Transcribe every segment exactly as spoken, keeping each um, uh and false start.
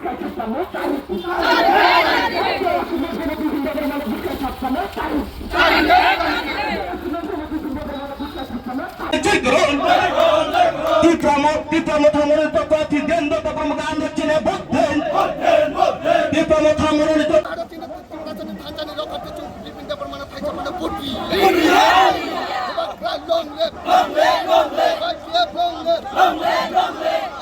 Tipra mo-, Tipra motha moroni tokwa Tirthendra Debbarma andro chini vote den. Tipra motha moroni tok- Thanchani rokha tei chwng Bipin Debbarmano thaisa mano vote di. Bubagra long live. Long live, long live. Bubagra long live. Long live, long live.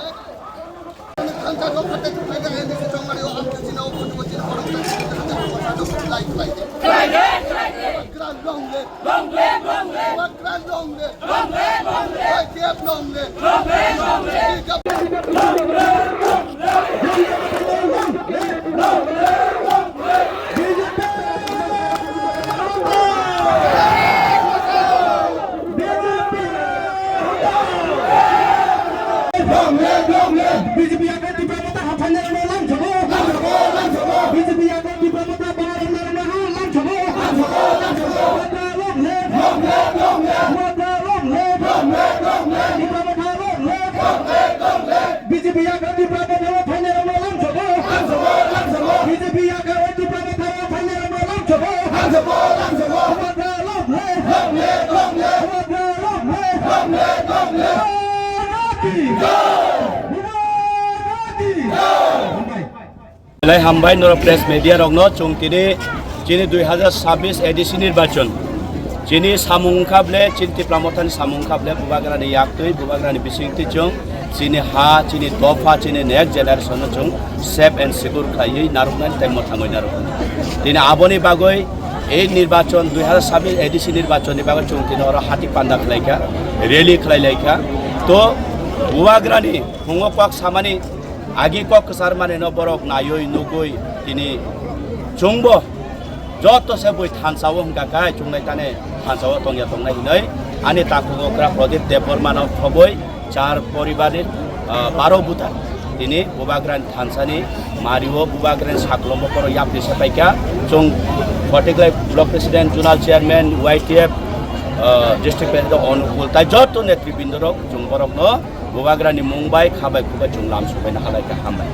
Thansa rokha tei chwng thaisa N D C chongmani o ang tei chini o photo o chini borok tei thansa rokha tei lai khlai di. Bubagra long live. Long live, long live. Bubagra long live. Long live, long live. Y T F long live. Long live, long live. B J P yakni Tipra Motha haphainairokno lamsogo. B J P yakni Tipra Motha baharokno lamsogo. Motha long live. Motha long live. Tipra Motha long live. B J P yakni Tipra Motha haphainairokno lamsogo. B J P yakni Tipra Motha haphainairokno lamsogo. Motha long live. Motha long live. Belai hambai norok press media rokno, chwng tini chini dui hazar sabbish A D C nirbachon. Chini samung wngkha ble, chini Tipra Mothani samung wngkha ble, Bubagrani yaktwi, Bubagrani bisingtwi chwng chini ha, chini dopha, chini next generation no chwng safe and secure khlaiwi narwknani tei mwthangwi narwknani. Tini aboni bagwi ei nirbachon dui hazar sabbish A D C nirbachon ni bagwi chwng tini oro hati panda khlaikha, rally khlailaikha. To Bubagrani phungo kok samani agi kok kwchar manwi no borok naiwi nugwi tini chwngbo joto se bui thansa o hwnkha khe chwngnai tane thansa o tongya tongnai hinwi ani takhuk okra Pradip Debbarma no thobwi char poribar ni, ah, baro buthar tini Bubagrani thansani mario Bubagrani saklombo koro yapri se paikha. Chwng Phatiklai Block President, Zonal Chairman, Y T F, ah, District President Onukul tai joto netribindorok chwng borokno Bubagrani mung bai kha bai khu bai chwng lam subaina halai kha, hambai.